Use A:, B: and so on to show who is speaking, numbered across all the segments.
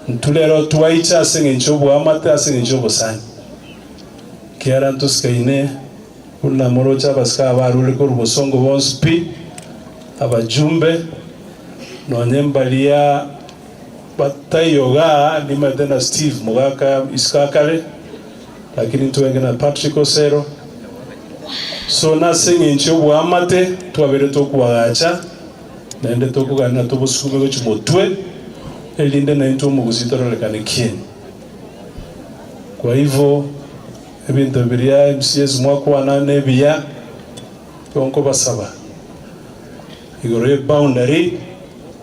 A: Intwe rero twaiche ase engencho y'oboamate, ase engencho y'obosani. Ekiagera ntosikaine buna moroche abasike aba barure korwa bosongo bonsi pi, abajumbe, nonye mbaria bataiyo igaa, nimanyete na Steve mogaka isiko akare, lakini ntwenge na Patrick Osero. So nase engencho y'oboamate twabeire tokoagacha. Naende tokogania tobosukume gochia motwe, erinde naintwe omogusii tororekane kieni. Kwa hivyo ebinto biria MCAs mwakwana nebiya, igo nkobasaba igoro ye boundary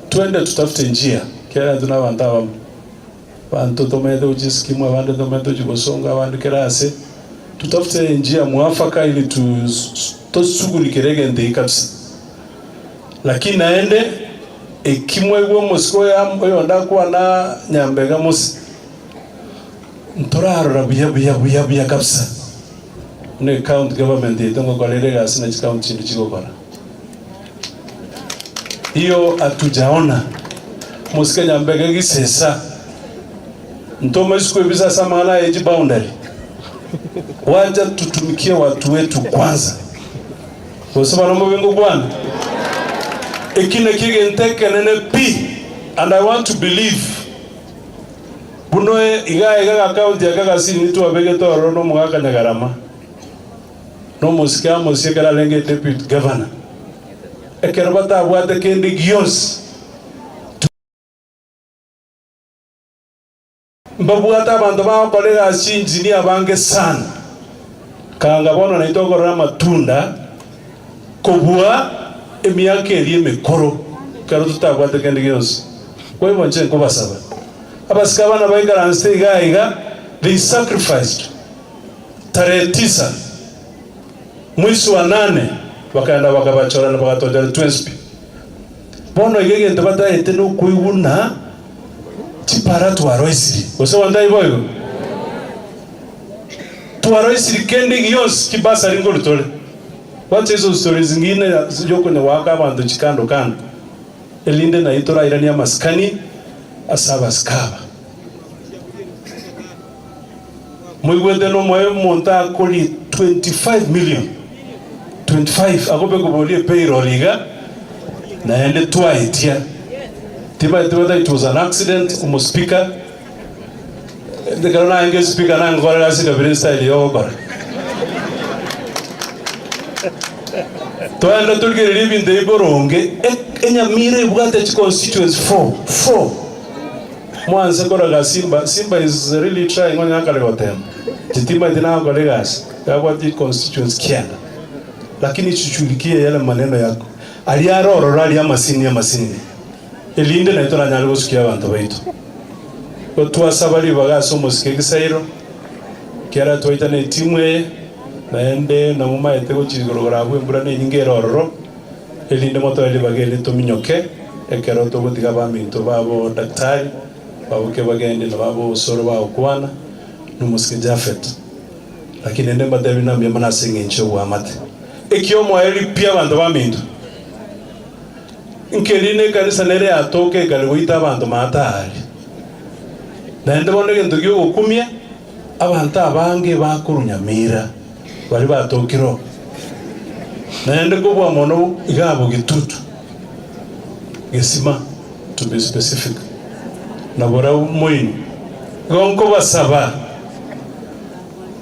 A: twende tutafute njia, ekiagera intwe nabanto abamo, abanto tomenyete gochia eskimu, abande tomenyete gochia bosongo, abande kera ase, tutafute njia mwafaka ili tosugurikere egento eke kabisa. Lakini naende eki mwaigwa omosike oyo oyonde akwana Nyambega mose, ntorarora buya buya buya buya kabisa buna ecounty government yaito ngokora ere egasi na chicounty chinde chigokora. Hiyo hatujaona. Mosike Nyambega egisesa, ntomaisi kwebisa ase amang'ana aya echiboundary. Wacha tutumikie watu wetu kwanza. Gose barabwo mbobe ngokwana? Eki nakio egento ekenene pi, and I want to believe buna iga iga gakaunti aka gasini twabegete ororo na omogaka Nyagarama, na omosike Amos ekero arenge deputy governor, ekero batabwate kende gionsi, Mbabwate abanto bagokora egasi chiinjinia abange sana, kanga bono naintwe okorora amatunda kobua emiaka eria emekoro ekero totabwate kende gionsi. Kwa igo inche nkobasaba, abasike abana baikaransete iga iga, they sacrificed tarehe tisa mwezi wa nane bakagenda bakabachora na bagatochora twensi pi. Bono iga egento bataete nokoiguna chipara twaroisirie, gose bono tari boigo? Twaroisirie kende gionsi chibasari nkorwa tore. Wacha hizo stories zingine yokonya goaka abanto chikando kando, erinde naye torairanie amasikani ase abasike aba. Moigwete nomoyo omonto akorie 25 million, 25 akobekwa boria epayroll iga, naende twaetia. Tibaeti whether it was an accident, omospeaker, ekero narenge espeaker nangokora egasi kabere estyle ya ogokora. Toende torigererie ebinto ebi boronge, enyamira ebwate chiconstituency four, four. Mwanse koraga Simba, Simba is really trying onye akare gotema. Timaeti nagokora egasi, yabwate constituency kianda. Lakini chuchulikie yale maneno yako. Aria are ororo aria amasini amasinini. Erinde naye toranyare gosukia abanto baito. Igo twasaba ribaga ase omosike Gisairo, ekiagera twaita ne etimu eye, naende namomaete gochia igoro korabwo embura nenyinge ere ororo. Erinde motoe ribaga eri tominyoke ekero togotiga abaminto babo Daktari baboke bagende na babo Osoro bagokwana nomosike Japhet. Lakini naende mbatebi na mbuya mono ase engencho y'oboamate. Eki'omoerio pi abanto baminto, nkeri nekanisa nere yatoka ekare goita abanto maata aria. Naende bono egento gi'ogokumia, abanto abange bakorwa Nyamira. Baria batokire oo, naende kobua mono iga abwo Gitutu, Gesima to be specific, na borabu moino. Igo nkobasaba,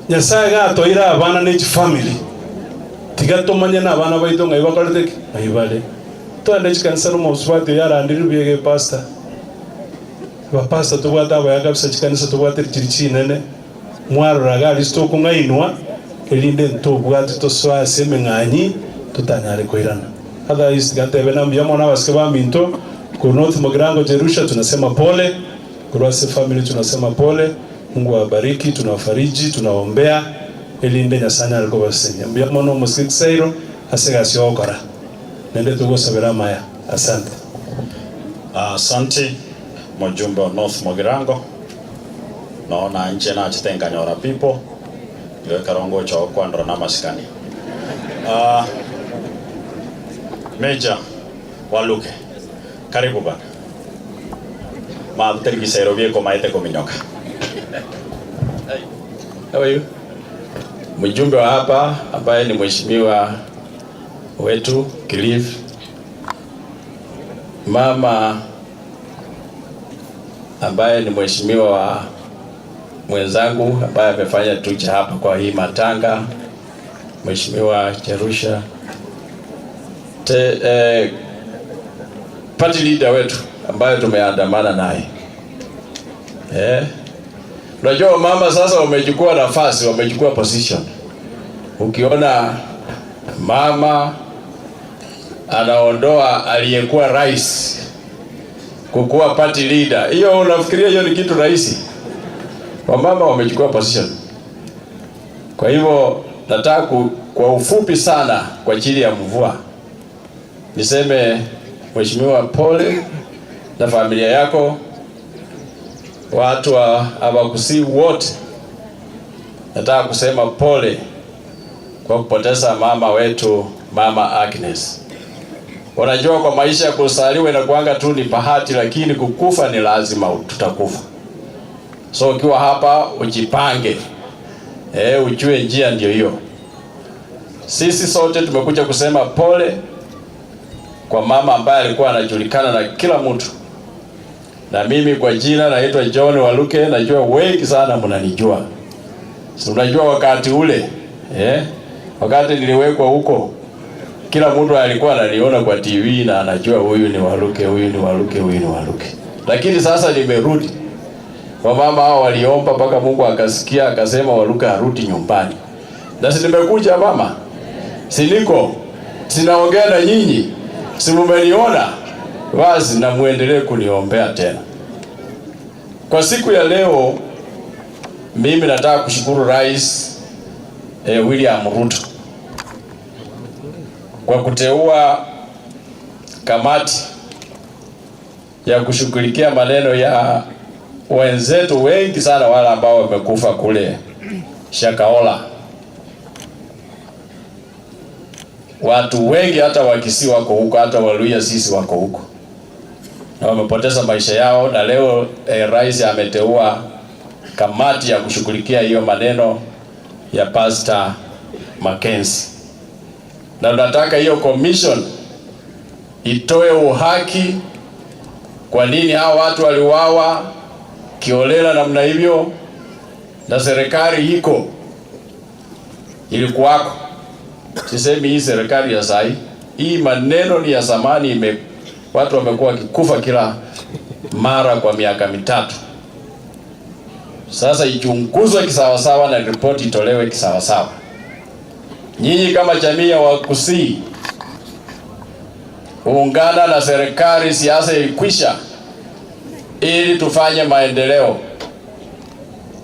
A: Nyasae iga atoeire abana ne chifamiri, tiga tomanye na abana baito ng'ai bakorete ki? Ng'ai bare. Togende chikanisa na omosubati oyo arandirie buya iga epastor, abapastor tobwate abaya kabisa chikanisa tobwate chiri chinene. Mwarora iga aria tokong'ainwa, erinde ntobwate tosoe ase emeng'anyi totanyare koirana. Otherwise tiga ntebe na mbuya mono abasike baminto, korwa North Mugirango Jerusha tunasema pole, korwa ase efamiri tunasema pole, Mungu awabariki, tunawafariji, tunawaombea, erinde Nyasae anyare kobasesenia. Mbuya mono omosike Kisairo ase egasi ogokora, naende togosabera amaya. Asante.
B: Asante mojumbe wa North Mugirango. Nonya na inche nachete nkanyora people, igo ekero ngocha gokwandora namasikani. Ah, Major Waluke, karibu bana. Mathuteri gisero biekomaete kominyoka.
C: How are you? Mjumbe wa hapa ambaye ni mheshimiwa wetu Cliff, mama ambaye ni mheshimiwa wa mwenzangu ambaye amefanya tuja hapa kwa hii matanga, Mheshimiwa Jerusha party leader wetu ambaye tumeandamana naye. Unajua mama sasa wamechukua nafasi, wamechukua position. Ukiona mama anaondoa aliyekuwa rais kukuwa party leader, hiyo unafikiria hiyo ni kitu rahisi? Wamama wamechukua position. Kwa hivyo nataka kwa ufupi sana, kwa ajili ya mvua, niseme mheshimiwa, pole na familia yako, watu wa Abagusii wote, nataka kusema pole kwa kupoteza mama wetu, Mama Agnes. Unajua, kwa maisha ya kuzaliwa inakuanga tu ni bahati, lakini kukufa ni lazima, tutakufa. So ukiwa hapa ujipange, ujue njia ndio hiyo. Sisi sote tumekuja kusema pole kwa mama ambaye alikuwa anajulikana na kila mtu, na mimi kwa jina naitwa John Waluke, najua wengi sana mnanijua. So, unajua wakati ule wakati niliwekwa huko, kila mtu alikuwa ananiona kwa TV na anajua huyu ni Waluke, huyu ni Waluke, huyu ni Waluke. Lakini sasa nimerudi. Wamama hao waliomba mpaka Mungu akasikia, akasema Waluke arudi nyumbani. Na si nimekuja mama? Si niko? Sinaongea na nyinyi? Si mmeniona? Basi na muendelee kuniombea tena. Kwa siku ya leo mimi nataka kushukuru Rais William Ruto kwa kuteua kamati ya kushughulikia maneno ya wenzetu wengi sana wale ambao wamekufa kule Shakahola. Watu wengi hata Wakisii wako huko, hata Waluhya sisi wako huko na wamepoteza maisha yao, na leo rais ameteua kamati ya kushughulikia hiyo maneno ya Pastor Mackenzie, na tunataka hiyo commission itoe uhaki, kwa nini hao watu waliuawa kiholela namna hivyo, na serikali iko ilikuwako. Sisemi hii serikali ya sai, hii maneno ni ya zamani, watu wamekuwa wakikufa kila mara kwa miaka 3. Sasa ichunguzwe kisawasawa na ripoti itolewe kisawasawa. Nyinyi kama jamii ya Wakisii, ungana na serikali, siasa ilikwisha, ili tufanye maendeleo.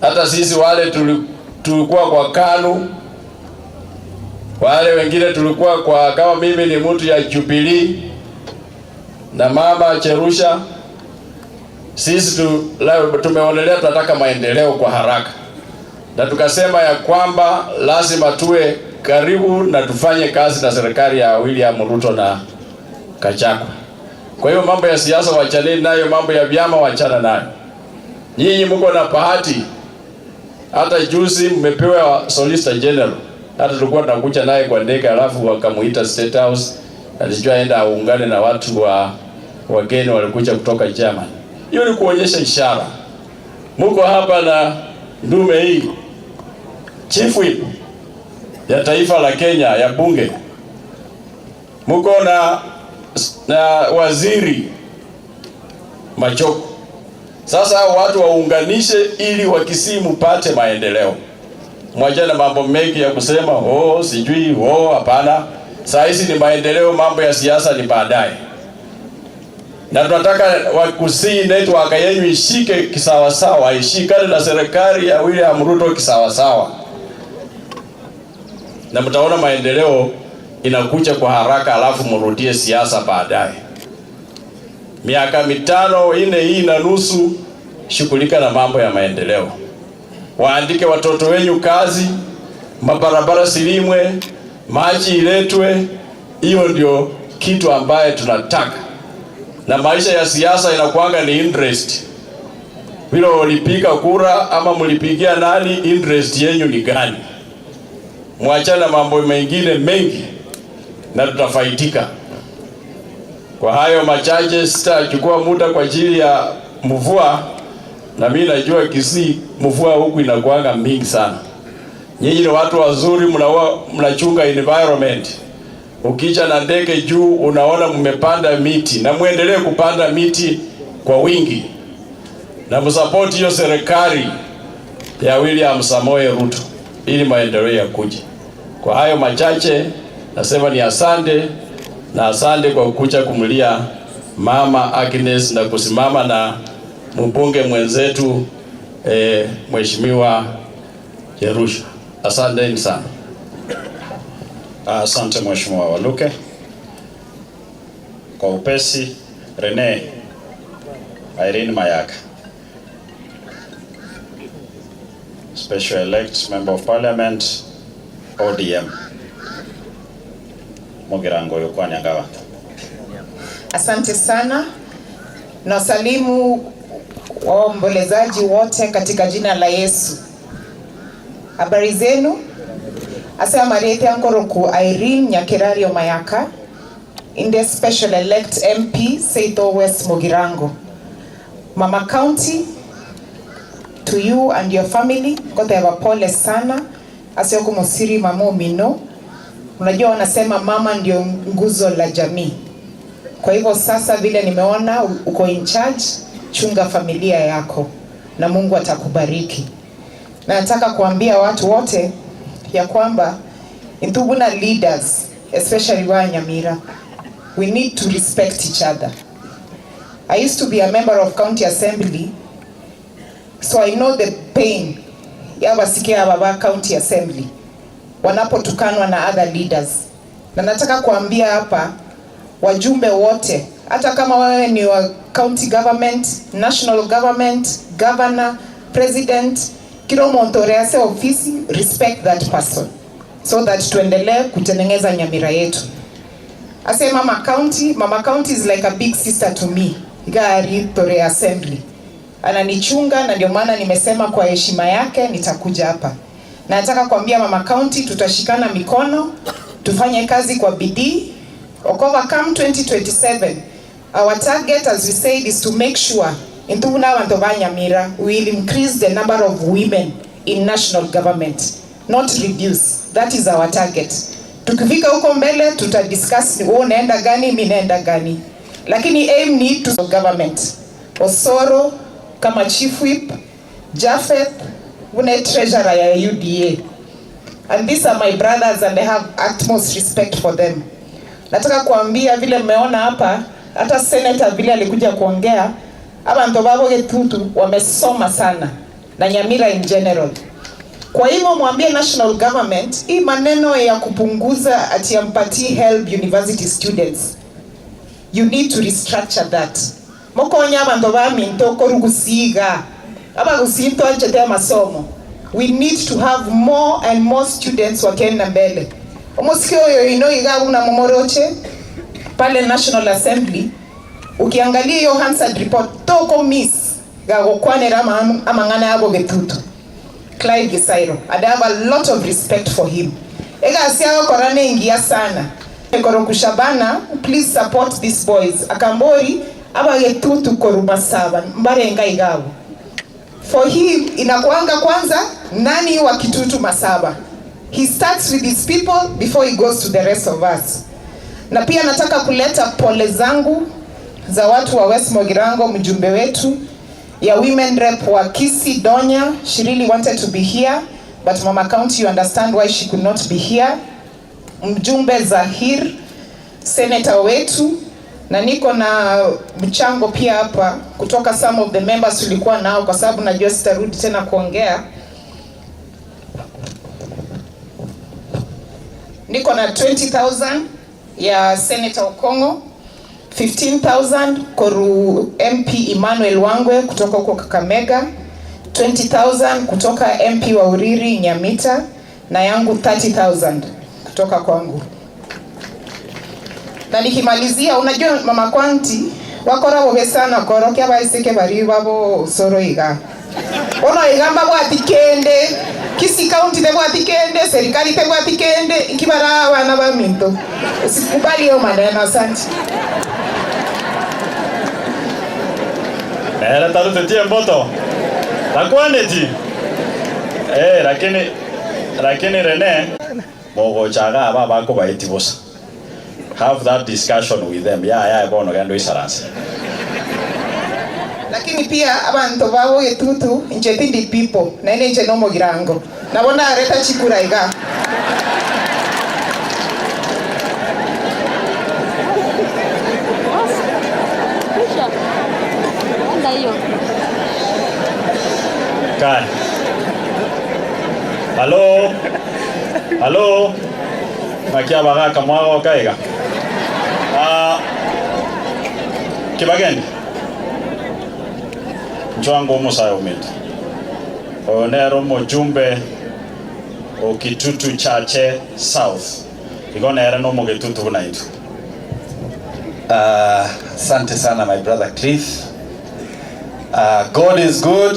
C: Hata sisi wale tulikuwa kwa KANU, wale wengine tulikuwa kwa, kama mimi ni mtu ya Jubilee na mama Cherusha, sisi tumeonelea tunataka maendeleo kwa haraka, na tukasema ya kwamba lazima tuwe karibu na tufanye kazi na serikali ya William Ruto na Gachagua. Kwa hiyo mambo ya siasa wachaneni nayo, mambo ya vyama wachana nayo. Nyinyi mko na bahati, hata juzi mmepewa Solicitor General. Hata tulikuwa tunakuja naye kwa ndege, alafu wakamuita State House, alijua aenda aungane na watu wa wageni walikuja kutoka Germany. Hiyo ni kuonyesha ishara. Mko hapa na ndume hii, Chief Whip ya taifa la Kenya ya bunge. Mko na waziri Machogu. Sasa watu waunganishe ili Wakisii mupate maendeleo. Mwachane mambo mengi ya kusema oh sijui oh hapana. Saa hizi ni maendeleo, mambo ya siasa ni baadaye. Na tunataka Wakisii network yenu ishike kisawasawa, ishikane na serikali ya William Ruto kisawasawa. Na mtaona maendeleo inakuja kwa haraka, alafu mrudie siasa baadaye. Miaka 5, 4 hii na nusu, shughulika na mambo ya maendeleo. Waandike watoto wenyu kazi, mabarabara silimwe, maji iletwe. Hiyo ndio kitu ambaye tunataka. Na maisha ya siasa inakuanga ni interest. Vile ulipiga kura ama mlipigia nani, interest yenyu ni gani? Mwachana mambo mengine mengi na tutafaidika. Kwa hayo machache, sitachukua muda kwa ajili ya mvua, na mimi najua Kisii mvua huku inakuanga mingi sana. Nyinyi ni watu wazuri, mnachunga environment. Ukija na ndege juu, unaona mmepanda miti, na muendelee kupanda miti kwa wingi, na msupport hiyo serikali ya William Samoei Ruto ili maendeleo yakuje. Kwa hayo machache nasema ni asante, na asante kwa kuja kumlia Mama Agnes na kusimama na mbunge mwenzetu Mheshimiwa Jerusha. Asanteni sana.
B: Asante Mheshimiwa Waluke. Kwa upesi, Rene Irene Mayaka, Special Elect Member of Parliament, ODM. Mugirango yokwanya ngawa.
D: Asante sana. Nawasalimu waombolezaji wote katika jina la Yesu. Habari zenu? Asa Mariethe Ankoroku Irene Nyakerario Mayaka, in the Special Elect MP Seito West Mugirango. Mama County, to you and your family, koteva pole sana. Asiyoku musiri mamo mino. Unajua wanasema mama ndio nguzo la jamii. Kwa hivyo sasa vile nimeona uko in charge, chunga familia yako na Mungu atakubariki. Na nataka kuambia watu wote ya kwamba Intubuna leaders, especially wa Nyamira, we need to respect each other. I used to be a member of county assembly, so I know the pain ya wasikia baba county assembly wanapotukanwa na other leaders. Na nataka kuambia hapa wajumbe wote, hata kama wewe ni wa county government, national government, governor, president, kila mtu ase ofisi, respect that person so that tuendelee kutengeneza Nyamira yetu. Ase Mama County is like a big sister to me. Gari Tore Assembly ananichunga, na ndio maana nimesema kwa heshima yake nitakuja hapa. Na nataka kuambia Mama County tutashikana mikono, tufanye kazi kwa bidii. Okova come 2027, our target as we said is to make sure Intubuna abantu ba Nyamira will increase the number of women in national government, not reduce. That is our target. Tukifika huko mbele tutadiscuss ni wewe unaenda gani, mimi naenda gani. Lakini aim ni to government. Osoro kama chief whip, Japheth une treasurer ya UDA. And these are my brothers and I have utmost respect for them. Nataka kuambia vile mmeona hapa, hata senator vile alikuja kuongea, abantu babo Getutu wamesoma sana na Nyamira in general. Kwa hivyo mwambie national government hii maneno ya kupunguza ati ampatie help university students, you need to restructure that. Mokonya abantu baminto korugusiga abagusinto anchete masomo. We need to have more and more students wakienda mbele. Omusiki oyo ino igabu na momoroche pale National Assembly, ukiangalia hiyo Hansard report toko miss gagokwanera amang'ana yabo Getutu. Clive Gisairo, and I have a lot of respect for him. Ega asiago korane ingia sana. Korokushabana, please support these boys. Akambori aba Getutu korumasaba mbarenga igabo. For him inakuanga kwanza nani wa Kitutu Masaba. He starts with his people before he goes to the rest of us. Na pia nataka kuleta pole zangu za watu wa West Mogirango, mjumbe wetu ya women rep wa Kisii Donya. She really wanted to be here, but Mama County, you understand why she could not be here. Mjumbe Zahir, senator wetu, na niko na mchango pia hapa kutoka some of the members tulikuwa nao, kwa sababu najua sitarudi tena kuongea. Niko na 20,000 ya Senator Okongo, 15,000 koru MP Emmanuel Wangwe kutoka huko Kakamega, 20,000 kutoka MP wa Uriri Nyamita, na yangu 30,000 kutoka kwangu. Na nikimalizia, unajua Mama Kwanti, Wakora bobe sana korokia baiseke bari babo soro iga. Ono igamba bwati kende, Kisii County te bwati kende, serikali te bwati kende, ikibara abana ba minto. Usikubali hiyo maneno, asante.
B: Era tarutetie mboto. Takwaneti. Lakini Rene mogochaga aba bakobaiti bosa. Have that discussion with them. Ya bono gendo isaranse.
D: Lakini pia abantu babo Getutu nje tindi people na ine nje no Mogirango. Nabona areta chikura iga.
B: Kai. Hello. Hello. Makia baraka mwago kaiga. Kibageni. Njwangu musayo mintu. Onero mujumbe o Kitutu Chache South. Igonera no Mugitutu na itu.
E: Asante sana my brother Cliff. God is good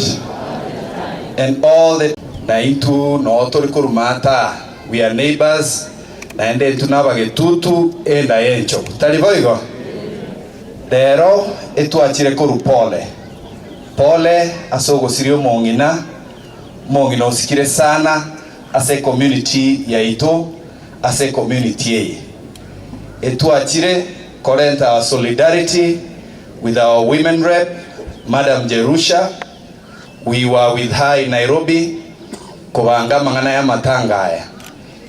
E: and all the na itu no torikurumata. We are neighbors. Na ende tunabagetutu enda encho. Talivoigo. Dero etuachire koru pole. Pole asogo sirio mongina. Mongina usikire sana ase community ya ito ase community ye. Etuachire korenta our solidarity with our women rep Madam Jerusha. We were with her in Nairobi kubanga mangana ya matanga aya.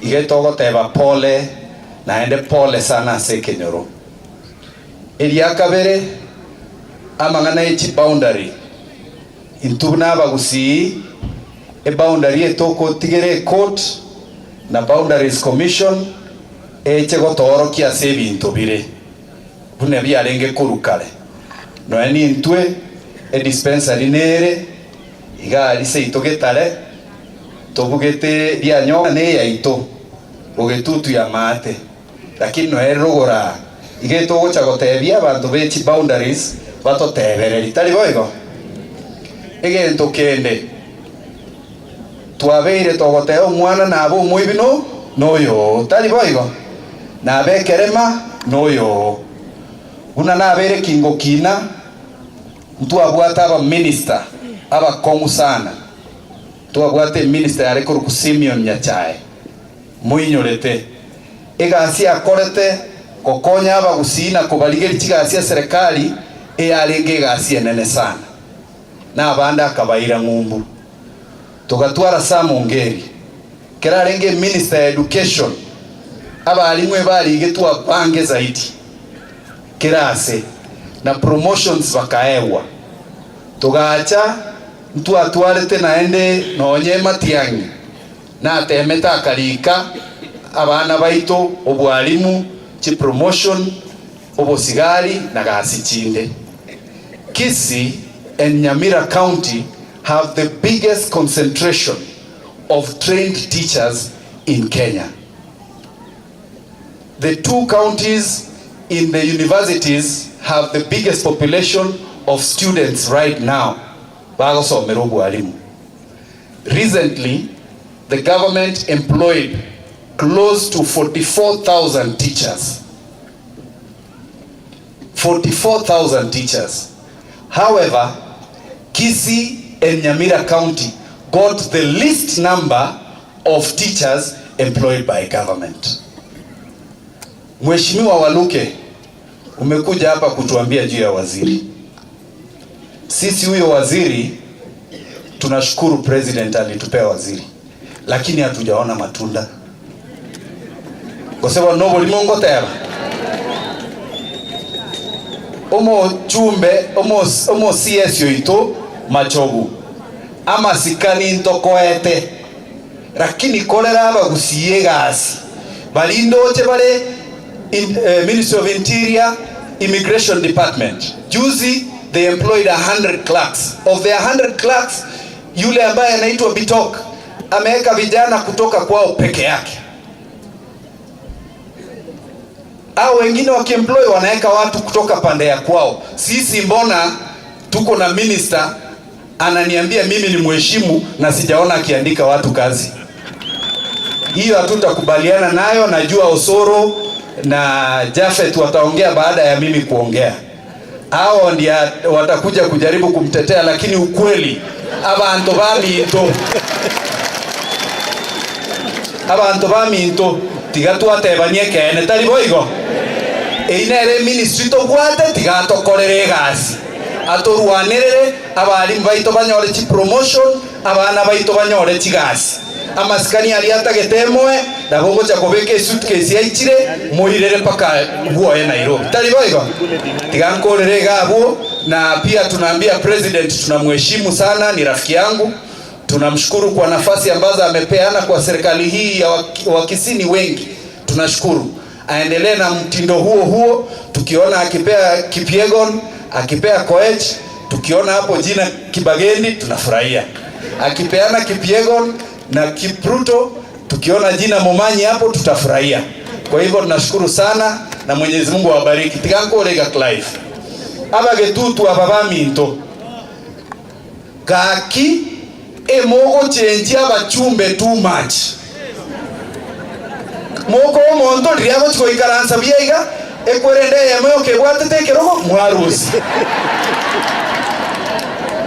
E: Igetoko teba pole na ende pole sana ase kenyoro. Eriakabere amangana echi boundary. Intuna bagusi e boundary etoko tigere court na boundaries commission eche gotorokia ase ebinto bire. Bune biarenge korukare. No eni intwe e dispensary nere igari seito getare tobugete bianyo ne yaito ogetutu ya mate lakini no erogora igeto gocha gotebia abantu bechi boundaries batotebereri tari boigo egento kende twabeire togoteo omwana nabo omoibino noyo tari boigo nabekerema noyo una nabere kingo kina ntwabwata aba minister abakongu sana twabwate minister yarekuru ku Simeon Nyachae muinyorete egasi akorete kokonya abagusina kubaligeri chigasi ya serikali eyarenge egasi enene sana na abanda akabaira ng'umbu tugatwara Samungeri kerarenge minister education abalimwe baligetwa bange zaidi kirase na promotions bakaewa tugacha ntwatwarete naende nonye matiangi na temeta akarika abana baito obwalimu chi promotion obosigari na gasi chinde. Kisii and Nyamira County have the biggest concentration of trained teachers in Kenya. The two counties in the universities have the biggest population of students right now. Recently, the government employed close to 44,000 teachers. 44,000 teachers. However, Kisii and Nyamira County got the least number of teachers employed by government. Mheshimiwa Waluke, umekuja hapa kutuambia juu ya waziri. Sisi huyo waziri tunashukuru president alitupea waziri, lakini hatujaona matunda. Kwa sababu nobo limongo tera. Omo chumbe, omo CS yoito machogu. Ama sikani ntokoete. Lakini kolera abagusiye gasi. Balindo che bale in, Ministry of Interior, Immigration Department. Juzi they employed 100 clerks. Of the 100 clerks, yule ambaye anaitwa Bitok ameweka vijana kutoka kwao peke yake. Au wengine wakiemploy wanaweka watu kutoka pande ya kwao. Sisi mbona tuko na minister ananiambia mimi ni mheshimu na sijaona akiandika watu kazi. Hiyo hatutakubaliana nayo. Najua Osoro na Jafet wataongea baada ya mimi kuongea. Hao ndio watakuja kujaribu kumtetea, lakini ukweli abantu baminto, abantu baminto tiga twatebanie kene tari boigo einere ministry tobwate tiga tokorere egasi atorwanirere abarimu baito banyore chi promotion abana baito banyore chigasi amasikani ari atagete emwe nabo gocha kobeka esuitcase yaichire moirere mpaka bwoye Nairobi tari boigo tiga nkorere gabwo. Na pia tunaambia president tunamheshimu sana, ni rafiki yangu, tunamshukuru kwa nafasi ambazo amepeana kwa serikali hii ya Wakisini wengi, tunashukuru. Aendelee na mtindo huo huo, tukiona akipea Kipyegon, akipea Koech, tukiona hapo jina Kibagendi tunafurahia. Akipeana Kipyegon na Kipruto, tukiona jina Momanyi hapo tutafurahia. Kwa hivyo tunashukuru sana na Mwenyezi Mungu awabariki. Tigankorega Clive. Abagetutu ababaminto. Gaki emogo chenji abachumbe too much. Moko omonto riria agochi goikaransa biaiga ekwerende eyemo yokebwatete ekerogo mwarusi.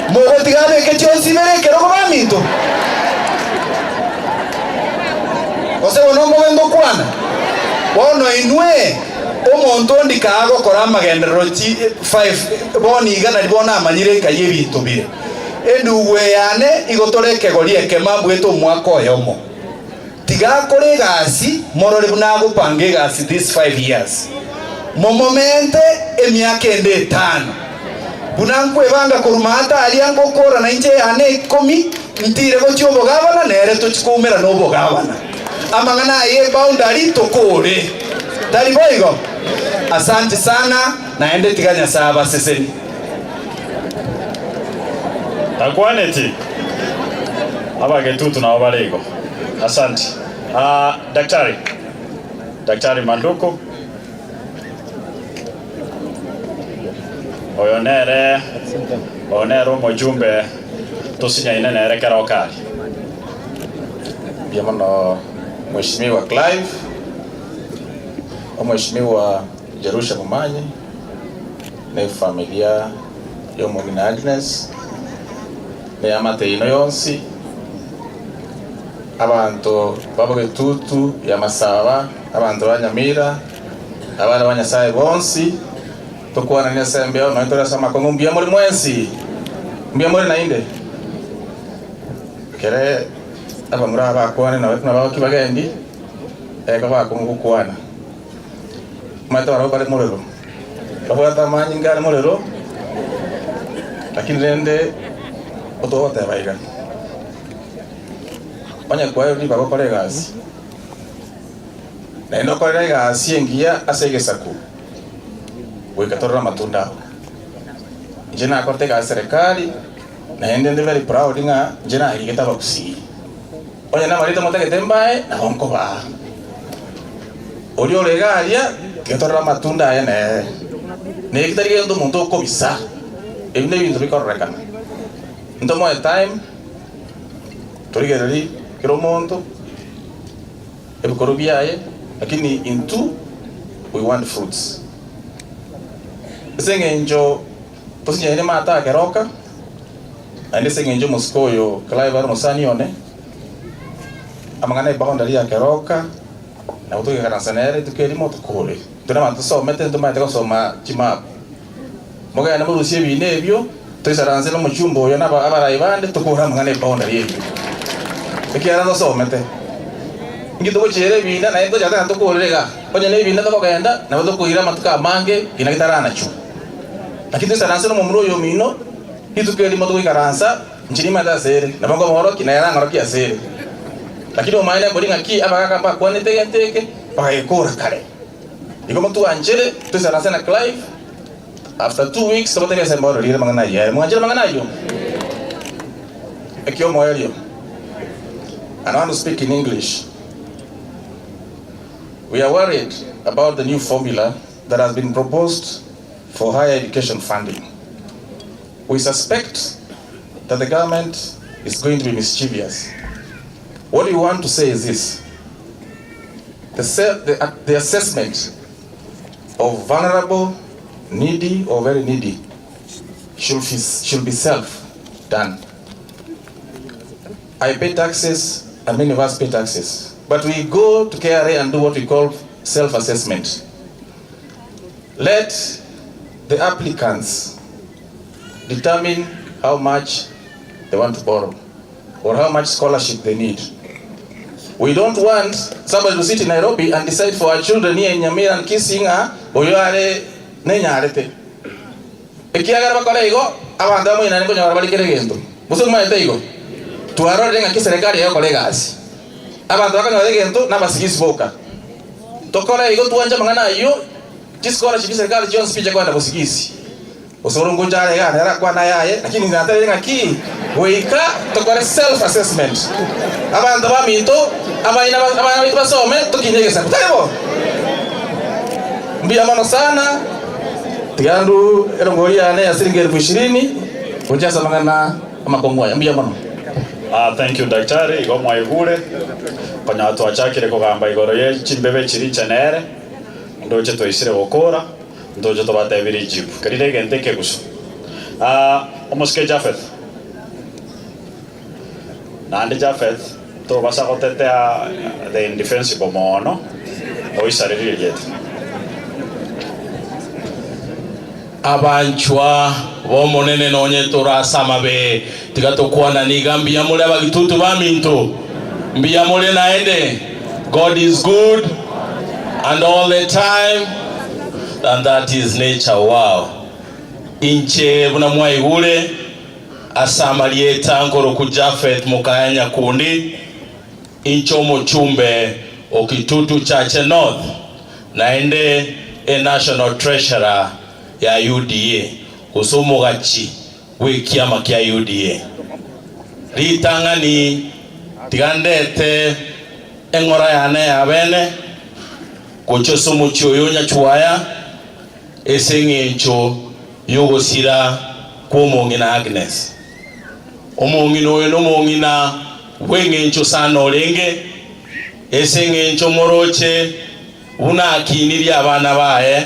E: Mogotiga abeke chionsi ibere ekerogo baminto. Gose bono omobe ngokwana. Bono inwe omonto ndikagokora amagenderero chi 5 bono igana bono amanyire nkai ebinto bire. Endugu yane igotore ekegori ekema mbwete omwaka oyomo. Tigakora egasi morore buna agopanga egasi this 5 years. Momomente emiaka ende etano. Buna nkwebanga koruma ata aria ngokora na inche yane ikomi ntire gochia obogabana nere tochikumera na obogabana. Amang'ana aye boundary tokore. Tari boigo. Asante sana naende tiga Nyasaye abaseseni.
B: Takwaneti. Abagetutu na abarego. Asante. Daktari. Daktari Manduku. Oyonere. Oyonere mujumbe tusinyaine nere kerokari.
F: Biemono Mheshimiwa Clive, Mheshimiwa Jerusha Momanyi, ne familia yomugina Agnes, ne amate ino yonsi, abantu babogetutu ya Masaba, abantu ba Nyamira, abana ba Nyasaye bonsi, tukwana Nyasaye mbeo no itora sama kongo mbia muri mwensi. Mbia muri na inde. Kere aba muri abakwane na na bakibagendi eka bakungukwana. Mata waro bare morero. Babwata manyinga morero. Lakini rende otote baiga. Onye kwayo ni bagokora egasi. Na inokora egasi engiya ase egesaku. Goikatorora matunda aho. Nje nakorete egasi serikali na ende ndi very proud ng'a nje nagigete abagusii. Onye namarete motagete mbae na honkoba. Ori oregaria tigatorora matunda aya ne. Nekitari gento omonto okobisa. Ebi ne ebinto bikororekana. Ntomoe time torigereri kero omonto ebikoro biaye, lakini into we want fruits. Ase eng'encho tosinyaine mata akeroka naende ase eng'encho omosike oyo Clive are omosani one amang'ana eboundary akeroka nabo togekaransa nere tukerimo tokore. Intwe na abanto tosomete ntomaete gosoma chimap. Mogende morusie ebina ebio toisaranse na omochumba oyo na abarai bande tokore amang'ana eboundary ebio. Ekiara tosomete. Inki togochiera ebina naye tochaka tokorere iga. Onye na ebina tokogenda nabo tokoira amatuko amange kina gitaranachwa. Lakini toisaranse na omomura oyo omino rituko erimo togoikaransa inche nimanyete ase ere nabo nkomorokia naye arang'orokia ase ere. Lakini omaene mbori ng'aki abagaka mbakwanete egento eke bagekora kare. Igo motwanchere toisaranse na Clive after 2 weeks tobatebia ase mbororire amang'ana ayio aye. Mwanchere amang'ana ayio? Ekio omoerio. And I want to speak in English. We are worried about the new formula that has been proposed for higher education funding. We suspect that the government is going to be mischievous. What we want to say is this: the assessment of vulnerable, needy, or very needy should be self-done. I pay taxes, and many of us pay taxes. But we go to KRA and do what we call self-assessment. Let the applicants determine how much they want to borrow or how much scholarship they need. We don't want somebody to sit in Nairobi and decide for our children here in Nyamira and Kisinga, oyare nenyarete. Ekiagera bakora igo, abantu bamwe nani konyora bari kere gento. Muso maete igo. Twarorire ng'aki serikali yokora egasi. Abantu bakonyora egento n'abasigisi boka. Tokora igo twanja mang'ana aywo, chischolarship serikali chionsi picha kwenda busigisi. Osoro ngunjare gana era kwana yaye, lakini natare ng'aki goika tokore self assessment. Abantu baminto, abaina abana bitu basome tukinyegesa. Taribo. Mbia mono sana. Tigandu erongori yane ya siringi 20,000 ujasa mang'ana amakongwa mbia mono.
B: Thank you daktari igo mwaigure konya twachakire kugamba igoro ye chimbebe chiri chenere ndoche toisire gukora ndoche tobatebire jibu karire gente keguso omosike Jafeth nandi Jafeth to basa gotetea the indefensible mono oisarire yet
A: Abanchwa bomonene nonye torasama be tigatokwana niga mbia mule abagitutu baminto mbia mule naende. God is good and all the time, and that is nature. Wow, inche buna mwaigure asama lieta nkoro ku Jafeth mukayanya kundi inche omuchumbe okitutu chache North naende a national treasurer ya UDA kusomogachi wikiama kia UDA ritang'ani tigandete eng'ora yane yabene gocha omochi oyo nyachuaya ase eng'encho yogosira kwa omong'ina Agnes. Omong'ina oyo na omong'ina bwa eng'encho sana orenge ase eng'encho moroche buna akinirie abana baye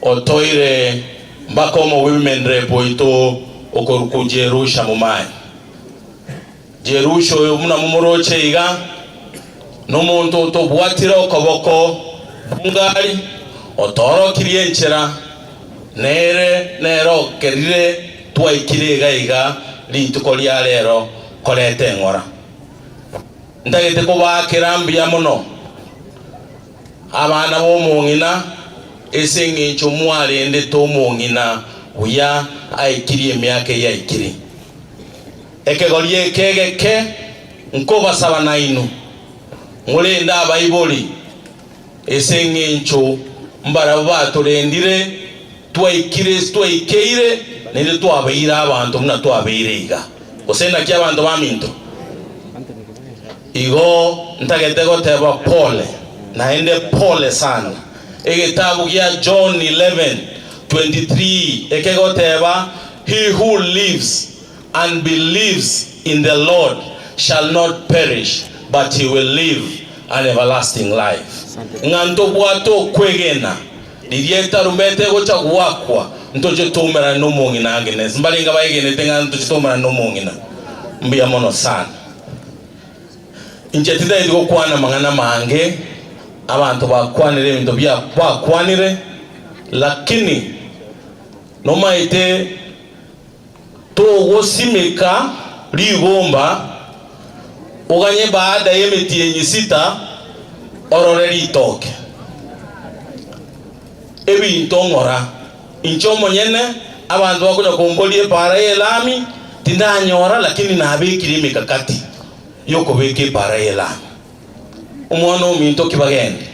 A: otoire mpaka omo women rep oito okoruku Jerusha mumayi. Jerusha oyo muna mumoroche iga nomonto otobwatire okoboko bungari otorokirie enchera nere nero kerire twaikire iga iga rituko ria rero korete eng'ora ntagete kobakera mbuya mono abana bomong'ina ase eng'encho mwarendete omong'ina buya aikirie emiaka eye aikire ekegori ekegeke nkobasaba nainu murenda abaibori ase eng'encho mbarabo baturendire twaikire twaikeire nere twabeire abanto buna twabeire iga gose naki abanto baminto igo ntagete goteba pole naende pole sana. Egetabu gia John 11:23 ekegoteba he who lives and believes in the Lord shall not perish but he will live an everlasting life. Ng'anto bwato kwegena ririeta rumete gocha gwakwa ntoche tumera no mong'ina Agnes mbaringa baegenete ng'anto chitumera no mong'ina mbuya mono sana. Inche tindaidi gokwana mang'ana mange abantu bakwanire ebinto bia bakwanire lakini nomaite togosimika rigomba uganye baada y'emiti sita orore ritoke ebinto ng'ora inche omonyene abantu bakonya komboria epara y'elami tindanyora lakini nabekire emikakati yokobeka epara y'elami omwana ominto kibagende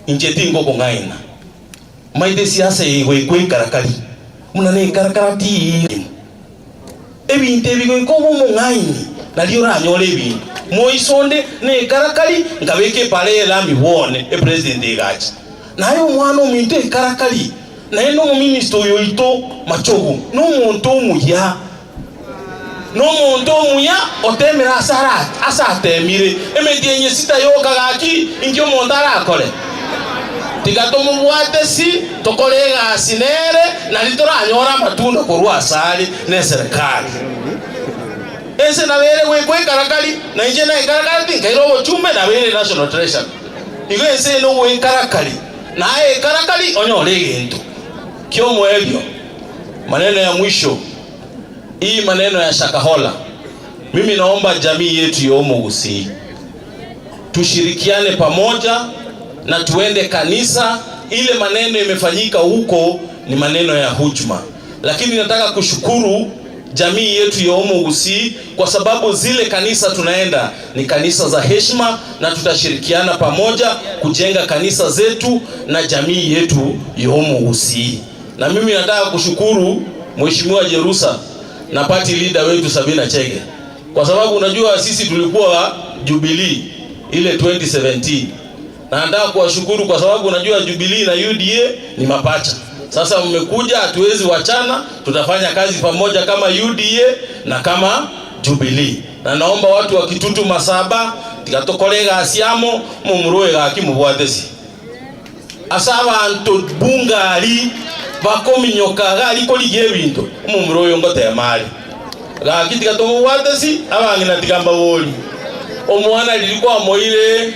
A: inche tingokong'aina maite siasa igwe ikarakari muna ne ikarakara ti ebinto ebigo ikobo omong'aini nari oranyore ebinto
G: Moisonde ne karakali nkabeke pale elami wone e president igachi. Naye omwana ominto ekarakali naye no minister oyo ito machogu no muntu omuya. No muntu omuya otemera asara asatemire emedienye sita yoka gaki inki omuntu arakore. Tigatomubwate si tokorega asinere na litoranyora matunda korwa asali ne serikali. Ese na bere gwe karakali na inje na karakali tinkairo obuchumbe na bere national treasure. Igo ese no gwe karakali na e karakali onyore gento. Kiomo ebyo maneno ya mwisho hii maneno ya Shakahola, mimi naomba jamii yetu ya Omogusii tushirikiane pamoja na tuende kanisa. Ile maneno imefanyika huko ni maneno ya hujuma, lakini nataka kushukuru jamii yetu ya Omogusii kwa sababu zile kanisa tunaenda ni kanisa za heshima, na tutashirikiana pamoja kujenga kanisa zetu na jamii yetu ya Omogusii. Na mimi nataka kushukuru Mheshimiwa Jerusa na party leader wetu Sabina Chege, kwa sababu unajua sisi tulikuwa Jubilee ile 2017, na nataka kuwashukuru kwa sababu unajua Jubilee na UDA ni mapacha. Sasa mmekuja, hatuwezi wachana, tutafanya kazi pamoja kama UDA na kama Jubilee. Na naomba watu wa Kitutu Masaba tikatokorega asiamo mumuruwe gaki mubwatesi. Asaba antu bungali bakominyoka gali koli gebinto mumuruwe ngote mali. Gaki tikatobwatesi abangina tikamba boli. Omwana lilikuwa moire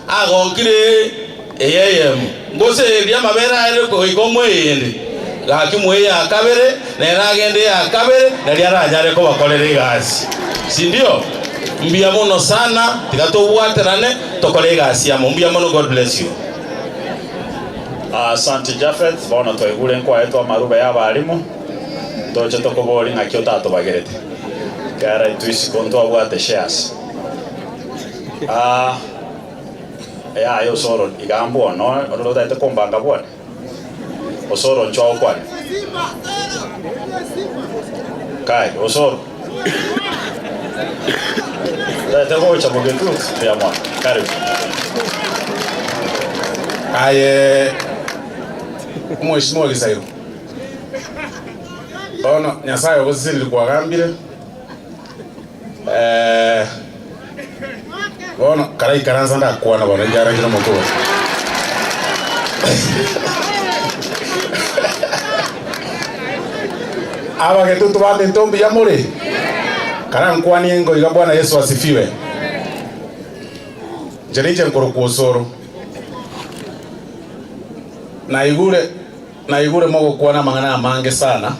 G: agokire eyeyem ngose ria mabera ere ko mweyende gaki mweye akabere nera agende akabere nari aranyare ko bakorere gasi, si ndio? Mbia mono sana tikatobwaterane tokore gasi ya mbia mono. God bless you.
B: Asante Jafeth bona toigure nkwa etwa maruba ya barimu toche tokobori ngakio tatobagerete kara ituisi konto abwate shares. Ya yo soro igambo no ro taite kombanga bwana osoro nchwa kwa kai osoro taite gocha bogetu ya mwana karibu.
H: Aye mheshimiwa Gisairo bono Nyasaye ogosisirire kwagambire bono karai karanza ndakwana bono njarangira mukuru aba getutu bande ntombi ya muri karankwani engo iga Bwana Yesu asifiwe. Njerije nkoro kuosoro na igure mogo kwana mangana mange sana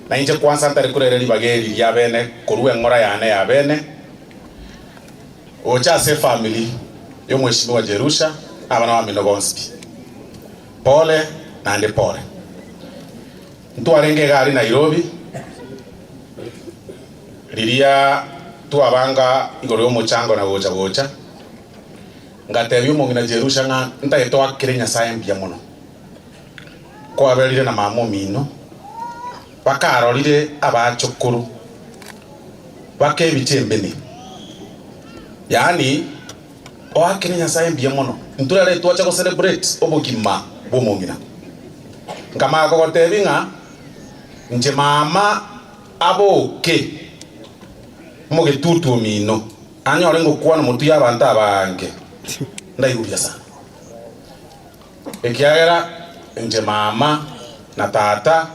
H: na inje kwanza ntari kurere libageri ya bene kuruwe ngora yane ya bene ocha se family yo mheshimiwa Jerusha abana wa Minogonspi pole na ndi pole ntwarenge gari Nairobi liria tuabanga igoro yo muchango na gocha gocha ngatebia omong'ina Jerusha ng'a ntaete akire Nyasaye mbia mono kwaberire na mama omino bakarorire abachukuru bakebiche mbene yaani oakire Nyasaye mbia mono nturare twacha go celebrate obogima bw'omong'ina nkamaka gotebi ng'a nche mama aboke mugetutu omino anyore ngokwana motu ya abantu abange ndaiguria sana ekiagera nje mama na tata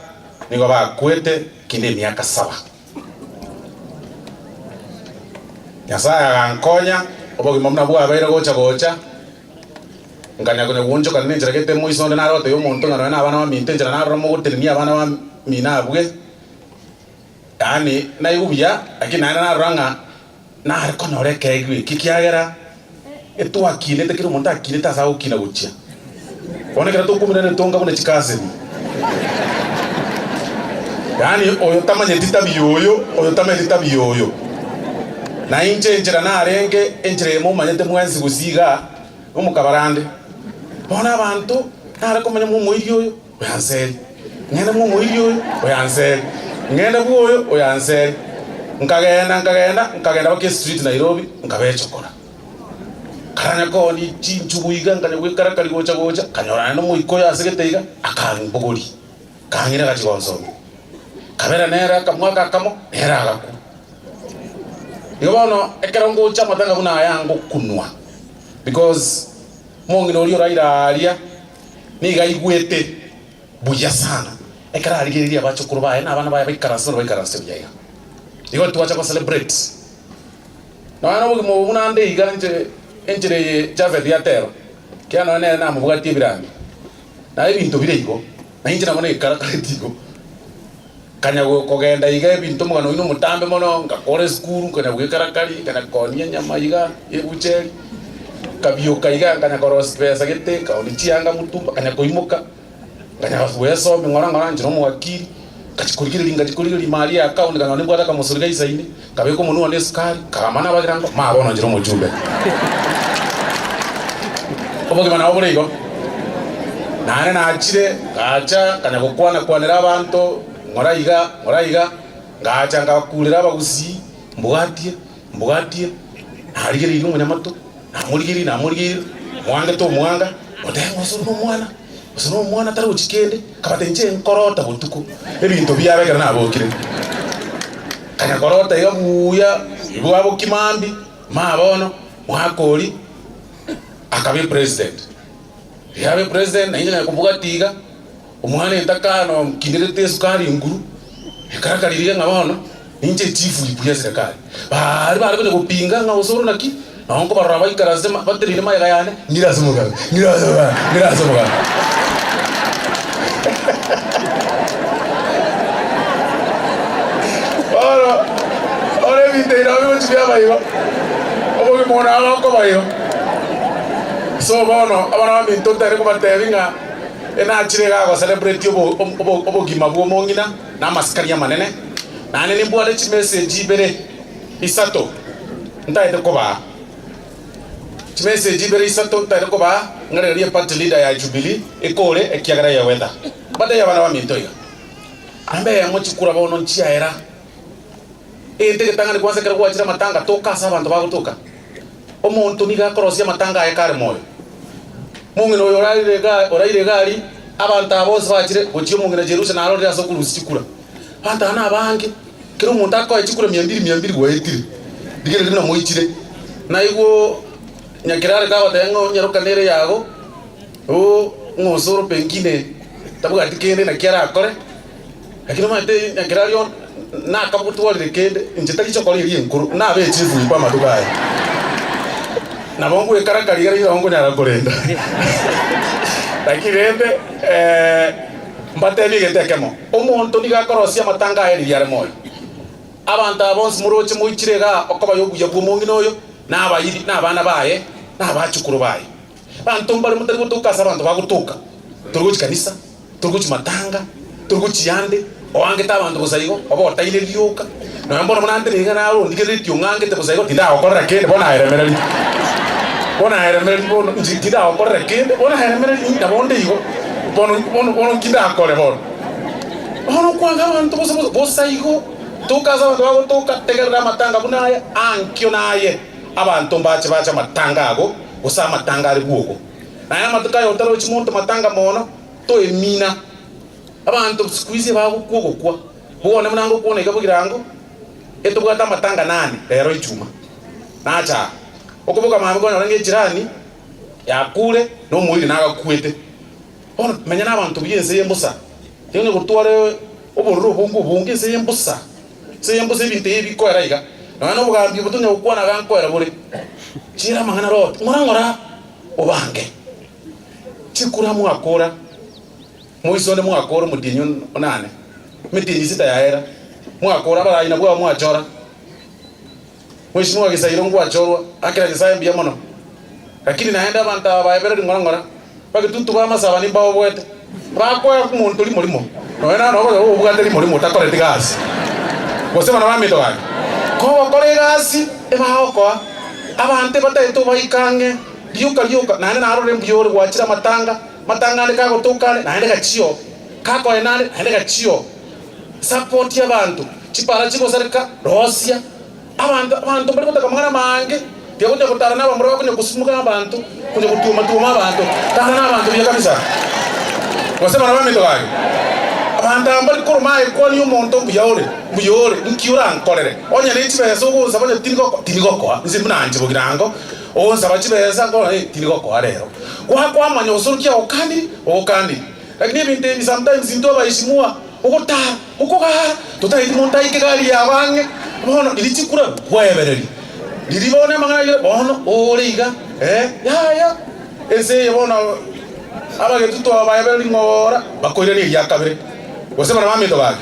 H: nigo bakwete kinde miaka 7 Nyasaye agankonya obogima muna bwabeire gocha gocha nganya kone wonjo kanene njeregete moisonde narote yo omonto ng'a na abana baminte njera narora mogoterenia abana bamina abwe yaani naigubia lakini naende narora ng'a nare konyora ekeegwe eki kiagera etwakinete kiri omonto akinete ase agokina gochia bono ekero tokominana etonga buna chikaseni yaani oyo tamanyeti tabia oyo oyo tamanyeti tabia oyo na inche enchera narenge enchera emo omanyete mwensi gosiga omokabarande bono abanto nare komanya mwomoiri oyo oyanseri ng'ende mwomoiri oyo oyanseri ng'ende bwoyo oyanseri Nkagenda nkagenda nkagenda bake street Nairobi nkabechokora. Karanya ko ni chinchuguiga nkanya gwikara kali gocha gocha kanyorana no muikoyo asegete iga akangibogori. Kangira gachigonso. Kabera nera kamwaka kamo nera agaku. Igo bono ekero ngocha matanga buna yango kunwa. Because mongino ori oraira aria niga igwete buya sana. Ekero arigereria bachukuru baye na abana baye baikaranse baikaranse buya iga. Igo tuacha ko celebrate. Na ana bugimo bunande iga nje enjire Javed yatero. Kiano ne na mubugati ebirambi. Na ebintu bire igo. Na inje nabone ikarakareti igo. Kanya kogenda iga ebintu mugano ino mutambe mono ngakore skuru kanya gwikarakari kana konia nyama iga ebucheri. Kabioka iga kanya koros pesa gete kaoni chianga mutumba kanya koimoka. Kanya weso mingora ngora njiro mwakiri. Kachikurigiri ngachikurigiri mali ya account kana nibwata kamusuriga isaini kabeko munhu ane sukari kamana bagirango mabona njiro mujumbe. Oboge mana obure igo. Nane nachire gacha kanya gokwana kwanera abantu ngora iga ngacha ngakurira abagusi mbugatie mbugatie narigiri ino munyamato namurigiri namurigiri mwange to mwanga otengo suru no mwana suru mwana tari uchikende kabatenje nkorota butuku ebintu byabekera nabokire kanya korota iga buya ibwabo kimambi mabono mwakori akabe president yabe president nainje nakumbuka tiga omwana entakano kinderete sukari nguru ekarakaririga ngabono ninje chief ibuya serikali bari bari kone kupinga nga osoro naki naonko barora baikaranse baterire maega yane ngirasomoka ngirasomoka ngirasomoka oro ore biteira bibo bayo oboge mona abako bayo so bono abana baminto ntare kobatebinga enachire gago celebrate obogima bwo mongina na amasikari amanene nane nimbwate chimessage ibere isato ntaete koba chimessage ibere isato ntaete koba ng'arerie party leader ya Jubilee ekore ekiagera ya wether bade ya bana baminto iga ambe yango chikura bono nchiaera ente getangani kwanza kera gwachira matanga toka asa abantu bagotoka omonto niga korosia matanga aye kare moyo mungino oyo oraire gari abantu abose bachire gochio mungino Jerusalem narorera ase okurusia chikura abantu ana abange kero omonto akoe chikura 200 200 gwaetire digere rimna moichire naigo nyakirare kagotengo nyarukanere yago o ng'osoro pengine tabugati kende na kiara akore lakini mate nyakirare nakabutwarire kende inche tarichokora eri enkuru nabe echifu ipa amatuko aya nabo ngwekarakariga rira ngonyara korenda lakini ende mbatebi getekemo omonto nigakorosia matanga aye riare moyo abantu abonsi muroche muichire ga okoba yobuya bwo mongino oyo nabayiri nabana baye nabachukuru baye bantu mbari mutari gutuka ase abantu bagutuka turi guchi kanisa turi guchi matanga turi guchi yande oangete abantu gusaigo oba otaire rioka noyo mbona munantere naro ndigeretie ong'angete gusaigo tindagokorera kende bono aeremereri bono aeremereri bono tindagokorera kende bono aeremereri nabonde igo bono bono bono kindakore bono bono kwanga abantu bose bosaigo tukaza abantu bagotuka tegerera amatanga buna aya ankio naye abantu mbache bacha matanga ago gusa amatanga ari bwogo naye amatuka ayo otarochi monto matanga mono toemina abantu sikuizi bagukwa bone munango kuona ikabugirango etubwata matanga nane lero ichuma nacha okubuka mami kona range jirani yakure no muiri nagakwete ono menya nabantu biyenze yembusa yone gutware obororo bungu bungi se yembusa se yembusa ebintu ebikoera iga nana obugambi butunya gukwana gankoera bure chira mangana rot ngora obange chikura mwakora moisonde mwakora mudinyo onane mitinyi sita yaera mwakora baraina bwa mwachora mheshimiwa Gisairo ngwachorwa akira Gisayo mbia mono lakini naenda abantu abaebere ngora ngora bagitutu ba masaba nimba obwete bakoya kumuntu limo limo noena no obwate limo limo takore tigasi gose bana bamito bage ko bakore gasi ebaokoa abante bataito baikange liuka liuka naende narore mbiore gwachira matanga matanga ande kagotukane naende gachio kakoe nane naende gachio support y'abantu
F: Chipara chigosareka rosia. Abantu abantu bari gutaka mangana mange. Tiakuja kutara naba muraba kunya kusumuka abantu, kunya kutuma tuma abantu. Tara na abantu biya kabisa. Wasema na mami tokage. Abantu ambali kuruma ekwani umuntu mbuyore, mbuyore nkiura nkorere. Onya ne chibesa uguza banya tinigoko tinigoko. Nzi munanje bugirango. Onza bachibesa ngo tinigoko rero. Kwa kwamanya usurukia okandi, okandi. Lakini ebintu sometimes into abayishimua ukota ukoka tutaiti muntaike gari yabange bono irichikura bwebereri liribone mangana bono origa ya ya ese bono abagetuto abayebereri ngora bakoire ni yakabere gose bana bamito bage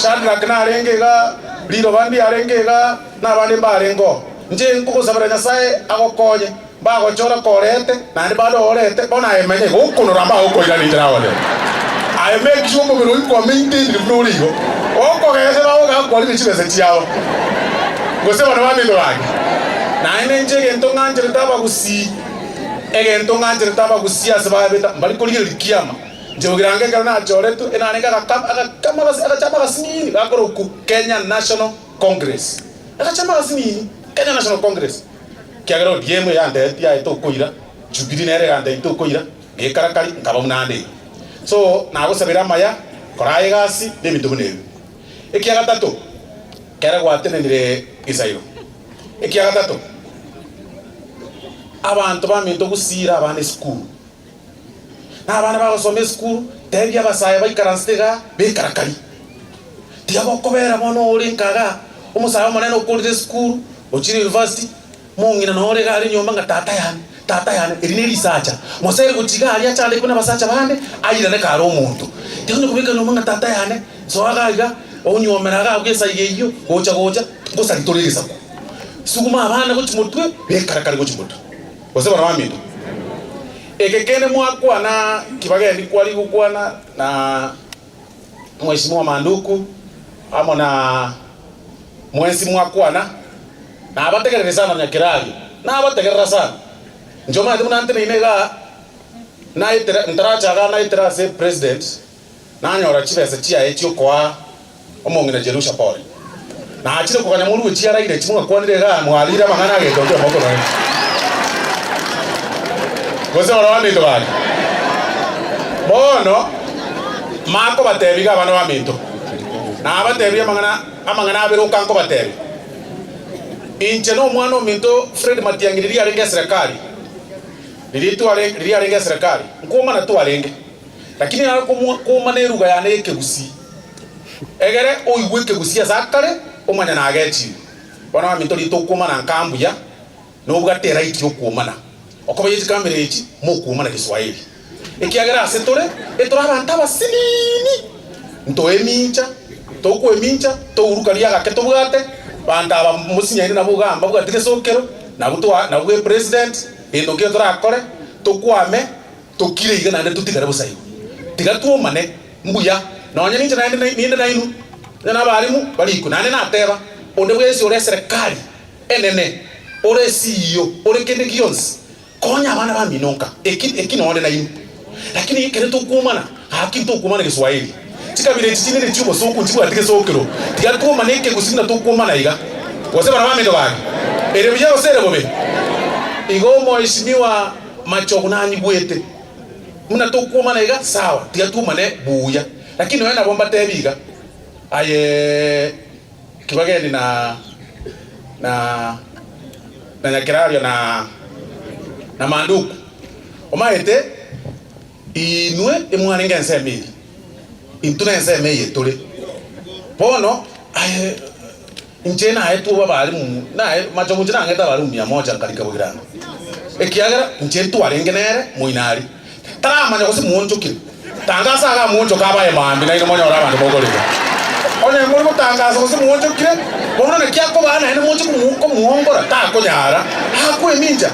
F: Shadrach narenge ga liro bandi arenge ga nabandi mbarengo nje nkugusabira Nyasaye agokonye bagochora korete nandi bado orete bona emenye gukunura mba ukoira ni njira wale I make sure mubiri uko maintain rurigo oko gese bawo gakora ibicibese cyawo gose bana bamito bage naine nje gento nganje tabagusi egento nganje tabagusi asababeta mbali kuligira likiama nje ugirange ngaro na choretu enanenga akakama akachama gasinini gakora ku Kenya National Congress akachama gasinini Kenya National Congress kiagero DM yande ya etokoira Jubilee nere yande etokoira gekarakari nkaba munande so nagusabira maya koraye gasi n'ebintu bunebe ekia gatatu kera gwatenenire isairo ekia gatatu abantu baminto gusira abana esukuru n'abana bagosoma esukuru tebia abasaye baikaransitega bekarakari tiagokobera bono ori nkaga omusaye omonene okorire esukuru ochire university mong'ina nore gari nyomba nga tata yane eri ne risacha mosere guchiga ari achande kuna basacha bande ayirane karo omuntu tikunye kubika nyomba nga tata yane so agaga onyomera ga bwesa iyeyo gocha gocha gosaritorereza ko suguma abana gochimutwe bekarakari gochimutwe gose bana bamindo ekekene mwakwana kibagendi kwali gukwana na mheshimiwa Manduku amo na mwensi mwakwana na abategerere sana nyakiragi na abategerera sana njoma ati munante inega na itera ntarachaga na itera se president nanyora chibesa chiaye chiokoa omong'ina Jerusha Paul na achire kuganya muri chiaraire chimwe kwanire ga mwalira mangana ge tonde moko no gose bana baminto bage bono mako batebiga abana baminto na abatebia mangana amangana abere ukanko batebi inche no mwana ominto Fred Matiang'i riri arenge serikali riri arenge serikali nkoma na tu arenge lakini kuma ne ruga yane ekegusi egere oigwe ekegusi asakare omanya na agechi bana baminto ritokoma na nkambuya nobwatera iki okumana okoba yechikamera echi mokumana Kiswahili ekiagera ase tore etora abantu abasinini ntoemincha tokwemincha tourukaria gake tobwate bantu aba musinyaine nabo gamba bwatire sokero nabo nabwe president endo kio torakore tokwame tokire iga nande tutigare busaigo tiga tuomane mbuya nonya ninche nande ninde nainu na abarimu bariku nande nateba onde bwesi ore serikali enene ore CEO ore kende kionsi konya abana baminonka eki nonde nainu lakini kere tokumana haki tokumana Kiswahili chikabire chichinene chubo soku chibwatike sokero tiga tuomane ekegusina tokumana iga gose bana bamindo bage ere buya osere bobe igo mheshimiwa Machogu nanyigwete muna tokumana iga sawa tiga tuomane buya lakini wena bomba tebiga aye kibagendi na na na Nyakirario na na Manduku omaete inwe emwanenge ensemiri intuna enseme yetore bono aye nje naye tuba bari naye Machogu nje nangeta bari 100 nkarika bugirano ekiagera nje twarenge nere moinari taramanya gose muonjokire tangasa aga muonjoka abaye mambi naino monyora abantu bogorera onye muri gutangasa gose muonjokire bono nekiakobana naende muonjoku komuongora takonyara akweminja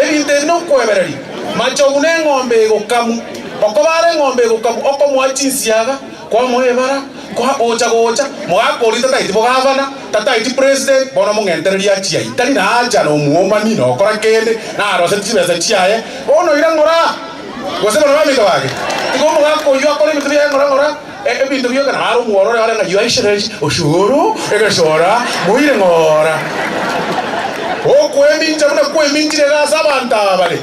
F: ebinto ebi nokwebereri Machogu ne eng'ombe egokamu okobara eng'ombe egokamu okomoa chinsiaga kwamoebara kwa ocha gocha mwakori tataiti bogavana tataiti president bono mong'entereria chiai tari nacha nomuomani nokora kende narose chibesa chiaye bono ira ng'ora gose bono bamito bage tigo mogakoywa akore ebinto biaye ng'ora ng'ora
H: Ebintu byokana haro muorore hare nga yuaishire ushuru egashora muire ngora. Okweminja muna kweminjire gasa abantu bale.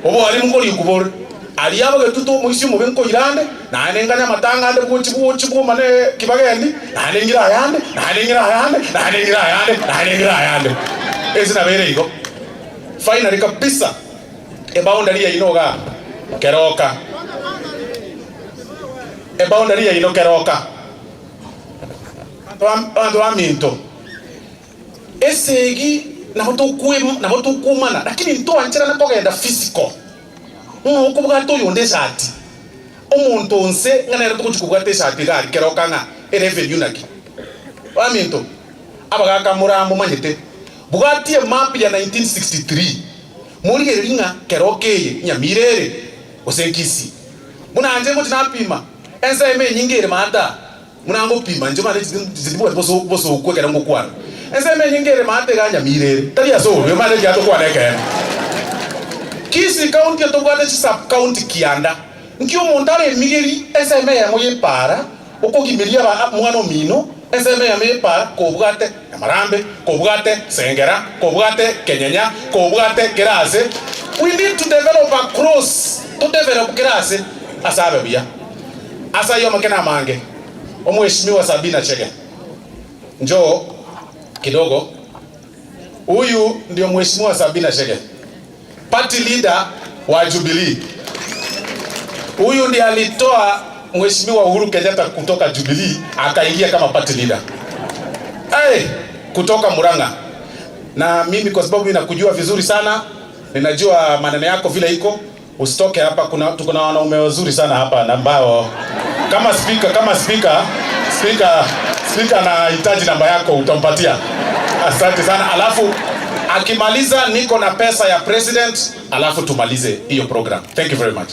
H: Obo ari mukori kubor. Ali abo getuto muisi mu benko irande na nenganya matanga ande buchi bu mane kibagendi na nengira ayande na nengira ayande na nengira ayande na nengira ayande. Ezi na bere igo. Finally kabisa e boundary ya inoga keroka. E boundary ya ino keroka. Andu aminto. Esegi na hoto kumana lakini nto anchera na kogenda physical. Nkubuga to yonde shati. Omuntu onse ngana ro kuchukubwa te shati ga keroka nga e revenue naki. Aminto abagaka murambo manyete. Bugati map ya 1963. Muri ringa keroke nyamirere osenkisi. Muna anje ngo tinapima. Ensa eme nyingere mata. Muna ngo pima nje mane zilibuwa boso kwekera ngo kwana. Ensa eme nyingere mata ga nyamirere. Tali ya so yo mane ya to kwana ke. Kisi county to bwate sub county kianda. Nkio montare migeri ensa eme ya moye para okogimiria ba mwana mino. Enseme ya mepa kobwate Marambe, kobwate Sengera, kobwate Kenyenya, kobwate Kerase. We need to develop across, to develop Kerase asabe bia. Asa yo makena mange. Omheshimiwa Sabina Chege. Njoo kidogo. Huyu ndio Mheshimiwa Sabina Chege, party leader wa Jubilee. Huyu ndiye alitoa Mheshimiwa Uhuru Kenyatta kutoka Jubilee akaingia kama party leader. Hey, kutoka Murang'a. Na mimi kwa sababu ninakujua vizuri sana, ninajua maneno yako vile iko, usitoke hapa. Kuna tuko na wanaume wazuri sana hapa na ambao kama speaker anahitaji namba yako utampatia. Asante sana. Alafu akimaliza niko na pesa ya president, alafu tumalize hiyo program. Thank you very much.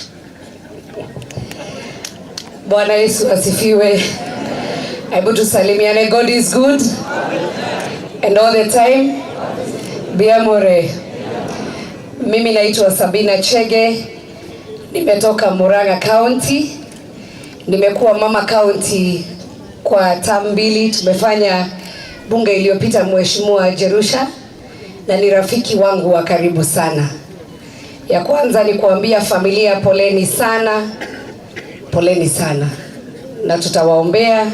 I: Bwana Yesu asifiwe. Hebu tusalimiane. God is good and all the time. Biamore. Mimi naitwa Sabina Chege. Nimetoka Murang'a County. Nimekuwa mama county kwa term mbili. Tumefanya bunge iliyopita Mheshimiwa Jerusha, na ni rafiki wangu wa karibu sana. Ya kwanza ni kuambia familia poleni sana. Poleni sana. Na tutawaombea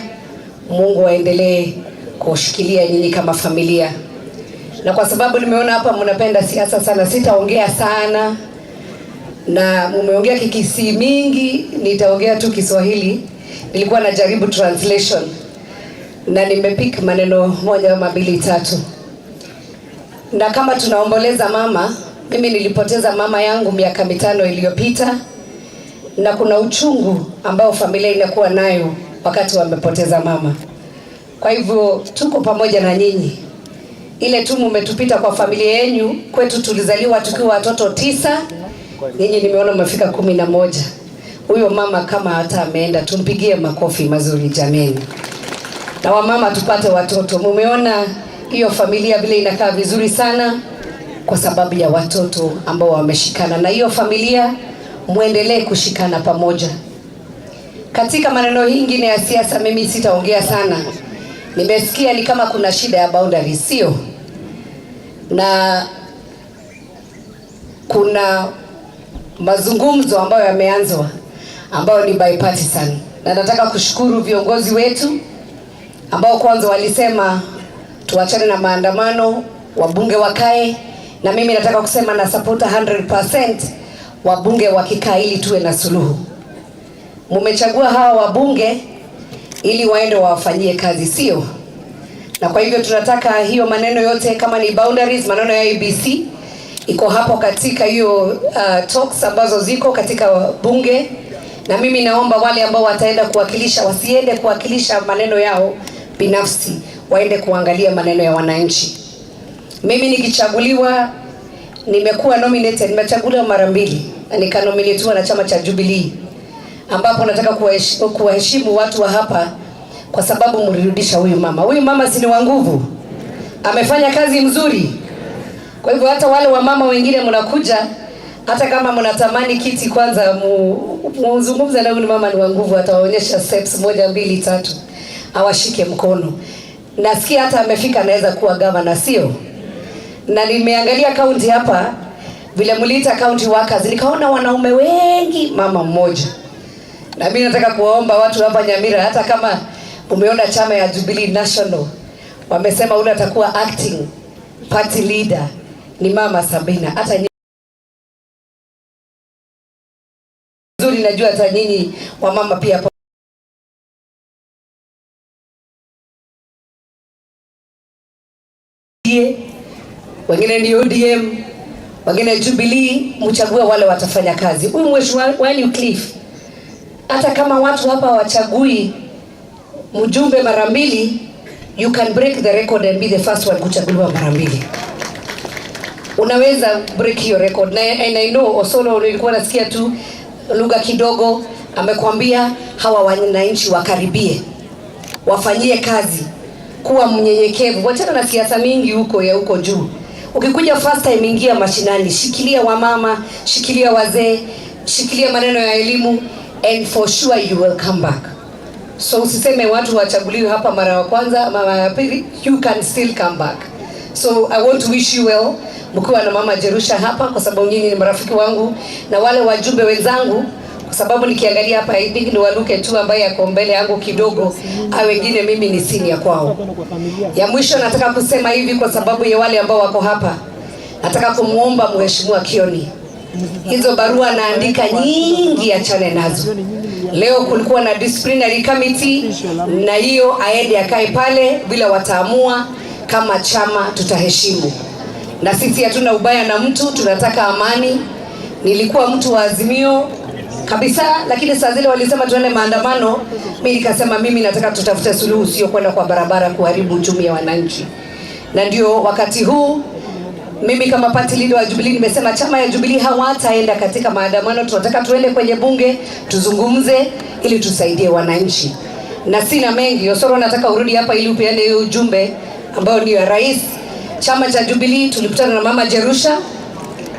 I: Mungu aendelee kushikilia nyinyi kama familia. Na kwa sababu nimeona hapa mnapenda siasa sana, sitaongea sana. Na mumeongea Kikisii mingi, nitaongea tu Kiswahili. Nilikuwa najaribu translation na nimepick maneno moja ama mbili tatu. Na kama tunaomboleza mama, mimi nilipoteza mama yangu miaka 5 iliyopita, na kuna uchungu ambao familia inakuwa nayo wakati wamepoteza mama. Kwa hivyo tuko pamoja na nyinyi. Ile tu mmetupita kwa familia yenu, kwetu tulizaliwa tukiwa watoto 9, nyinyi nimeona mmefika 11. Huyo mama kama hata ameenda, tumpigie makofi mazuri jameni. Na wamama tupate watoto. Mumeona hiyo familia vile inakaa vizuri sana kwa sababu ya watoto ambao wameshikana. Na hiyo familia muendelee kushikana pamoja. Katika maneno hii ingine ya siasa mimi sitaongea sana. Nimesikia ni kama kuna shida ya boundary, sio? Na kuna mazungumzo ambayo yameanzwa ambayo ni bipartisan. Na nataka kushukuru viongozi wetu ambao kwanza walisema tuachane na maandamano, wabunge wakae, na mimi nataka kusema na support 100% wabunge wakikaa ili tuwe na suluhu. Mumechagua hawa wabunge ili waende wawafanyie kazi, sio? Na kwa hivyo tunataka hiyo maneno yote, kama ni boundaries, maneno ya ABC iko hapo katika hiyo talks ambazo ziko katika bunge. Na mimi naomba wale ambao wataenda kuwakilisha wasiende kuwakilisha maneno yao binafsi, waende kuangalia maneno ya wananchi. Mimi nikichaguliwa, nimekuwa nominated, nimechaguliwa mara 2 na nikanominatiwa na chama cha Jubilee, ambapo nataka kuwaheshimu watu wa hapa kwa sababu mlirudisha huyu mama. Huyu mama si ni wa nguvu, amefanya kazi mzuri. Kwa hivyo hata wale wamama wengine mnakuja Hata kama mnatamani kiti, kwanza muzungumze na huyu mama, ni wa nguvu, atawaonyesha steps 1, 2, 3, awashike mkono. Nasikia hata amefika anaweza kuwa governor, sio? Na nimeangalia county hapa vile mliita county workers, nikaona wanaume wengi, mama mmoja. Na mimi nataka kuwaomba watu hapa Nyamira, hata kama umeona chama ya Jubilee National wamesema ule atakuwa acting party leader ni Mama Sabina, hata nzuri, najua hata nyinyi wamama pia wengine ni ODM, wengine Jubilee, mchague wale watafanya kazi. Huyu mheshimiwa wenu Cliff, hata kama watu hapa wachagui mjumbe mara mbili, you can break the record and be the first one kuchaguliwa mara mbili. Unaweza break your record. Na, and I know Osoro, nilikuwa nasikia tu lugha kidogo, amekwambia hawa wananchi wakaribie, wafanyie kazi, kuwa mnyenyekevu, wachana na siasa mingi huko ya huko juu. Ukikuja first time, ingia mashinani, shikilia wamama, shikilia wazee, shikilia maneno ya elimu, and for sure you will come back. So usiseme watu wachaguliwe hapa mara ya kwanza, mara ya pili, you can still come back. So I want to wish you well mkiwa na Mama Jerusha hapa, kwa sababu nyinyi ni marafiki wangu na wale wajumbe wenzangu, kwa sababu nikiangalia hapa I think ni Waluke tu ambaye ako mbele yangu kidogo, au wengine mimi ni senior kwao. Ya mwisho nataka kusema hivi kwa sababu ya wale ambao wako hapa, nataka kumuomba Mheshimiwa Kioni, hizo barua naandika nyingi, achane nazo. Leo kulikuwa na disciplinary committee, na hiyo aende akae pale, bila wataamua kama chama tutaheshimu, na sisi hatuna ubaya na mtu, tunataka amani. Nilikuwa mtu wa Azimio kabisa, lakini saa zile walisema tuende maandamano, mimi nikasema mimi nataka tutafute suluhu, sio kwenda kwa barabara kuharibu uchumi wa wananchi. Na ndio wakati huu mimi kama party leader wa Jubilee nimesema chama ya Jubilee hawataenda katika maandamano, tunataka tuende kwenye bunge tuzungumze ili tusaidie wananchi. Na sina mengi, Osoro, nataka urudi hapa ili upeane hiyo ujumbe ambao ndio ya rais. Chama cha Jubilee tulikutana na Mama Jerusha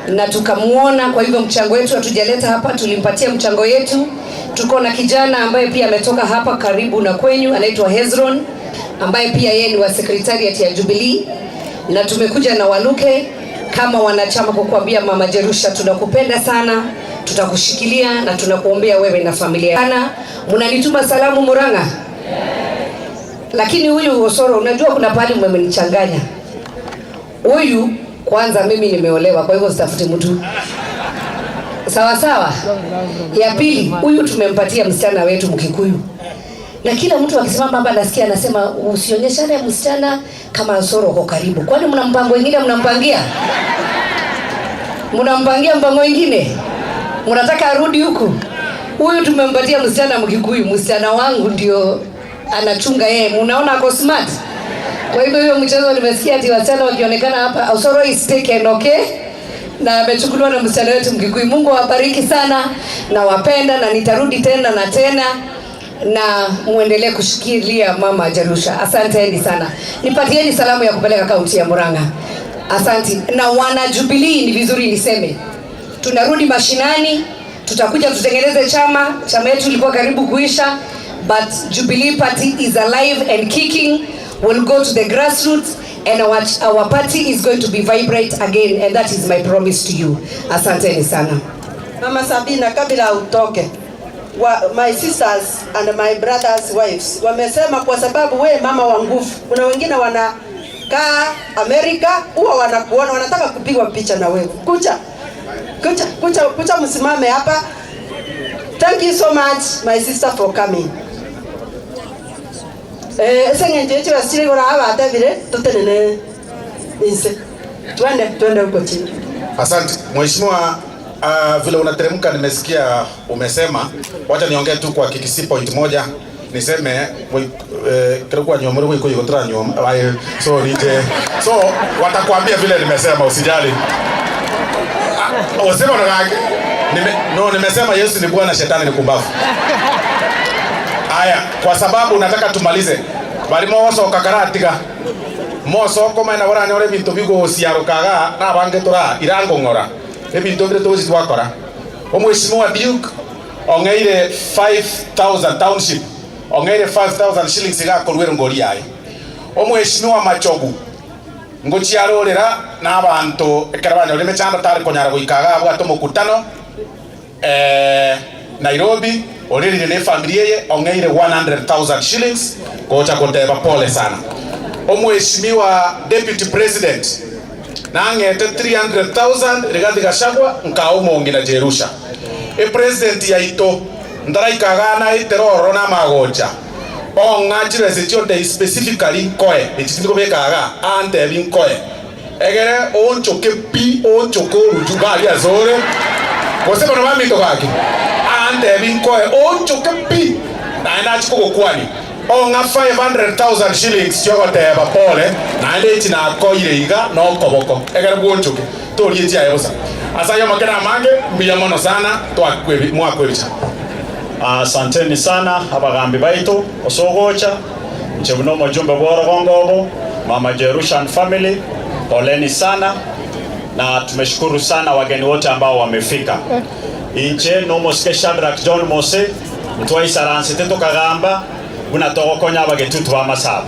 I: na tukamuona, kwa hivyo mchango wetu hatujaleta hapa, tulimpatia mchango yetu. Tuko na kijana ambaye pia ametoka hapa karibu na kwenyu, anaitwa Hezron ambaye pia yeye ni wa secretariat ya Jubilee, na tumekuja na Waluke kama wanachama kukuambia Mama Jerusha, tunakupenda sana, tutakushikilia na tunakuombea wewe na familia. Ana mnanituma salamu Murang'a, lakini huyu Osoro, unajua kuna pahali mmenichanganya. Huyu kwanza, mimi nimeolewa, kwa hivyo sitafuti mtu. Sawa sawa. Ya pili, huyu tumempatia msichana wetu Mkikuyu, na kila mtu akisimama hapa nasikia anasema usionyeshane msichana kama Osoro uko karibu. Kwani mna mpango mwingine mnampangia? Mnampangia mpango mwingine? Mnataka arudi huku? Huyu tumempatia msichana Mkikuyu, msichana wangu ndio anachunga yeye. Mnaona ako smart. Kwa hivyo hiyo mchezo nimesikia ati wasichana wakionekana hapa, Osoro is taken, okay? Na amechukuliwa na msichana wetu Mkikuyu. Mungu awabariki sana, nawapenda na nitarudi tena na tena, na muendelee kushikilia Mama Jerusha. Asanteni sana. Nipatieni salamu ya kupeleka kaunti ya Murang'a. Asante. Na wana Jubilee, ni vizuri niseme, tunarudi mashinani, tutakuja tutengeneze chama. Chama yetu ilikuwa karibu kuisha, but Jubilee Party is alive and kicking. We'll go to the grassroots and our party is going to be vibrant again, and that is my promise to you. Asanteni sana.
J: Mama Sabina, kabla utoke, my sisters and my brothers' wives wamesema kwa sababu we mama wa nguvu, kuna wengine wanakaa Amerika huwa wanakuona wanataka kupigwa picha na wewe. Kucha kucha kucha kucha, msimame hapa. Thank you so much, my sister, for coming. Senge checho asiri gora abatebire tutenene inse. Twende twende huko chini.
H: Asante mheshimiwa. Vile unateremka nimesikia umesema, wacha niongee tu kwa Kikisii point moja niseme kilikuwa nyomoro iko iko tra nyom, sorry je, so watakwambia vile nimesema, usijali. Usema no, nimesema Yesu ni Bwana, shetani ni kumbavu. Aya, kwa sababu nataka tumalize bali moso kakaratiga moso koma na baranyore bintu bigo siarukaga na bange tura irangongora. Ebinto bire togochi twakora. Omweshimiwa Duke ong'eire 5000 township ong'eire 5000 shillings igakorwera ngori yaye. Omweshimiwa Machogu ngochiarorera na abanto ekero banyorire emechando tari konyara goikaga abwate omokutano Nairobi orerire ne familia ye ong'eire 100,000 shillings gocha koteba pole sana. Omweshimiwa Deputy President nang'ete 300,000 Rigathi Gachagua nka na Jerusha. E president yaito ndaraikaga iteroro na magocha ong'achire ase chionde specifically nkoe echitindi kobekaga antebi nkoe egere onchoke pi onchoke oruju gari azore gose bono bamito gaki antebi nkoe onchoke pi naende achikogokwani ong'a 500,000 shillings chiogoteba pole naende echi nakoire iga nokoboko egere bwonchoke torie chiaye bosa asayo makena amange mbuya mono sana twakwebicha.
B: Asanteni sana abagambi baitu osogocha nchebuno mujumbe bworogongobo Mama Jerusha and family, poleni sana na tumeshukuru sana wageni wote ambao wamefika. Inche nomosike Shadrack John Mose ntwaisaransi tukagamba buna togokonya abagetutu ba masaba.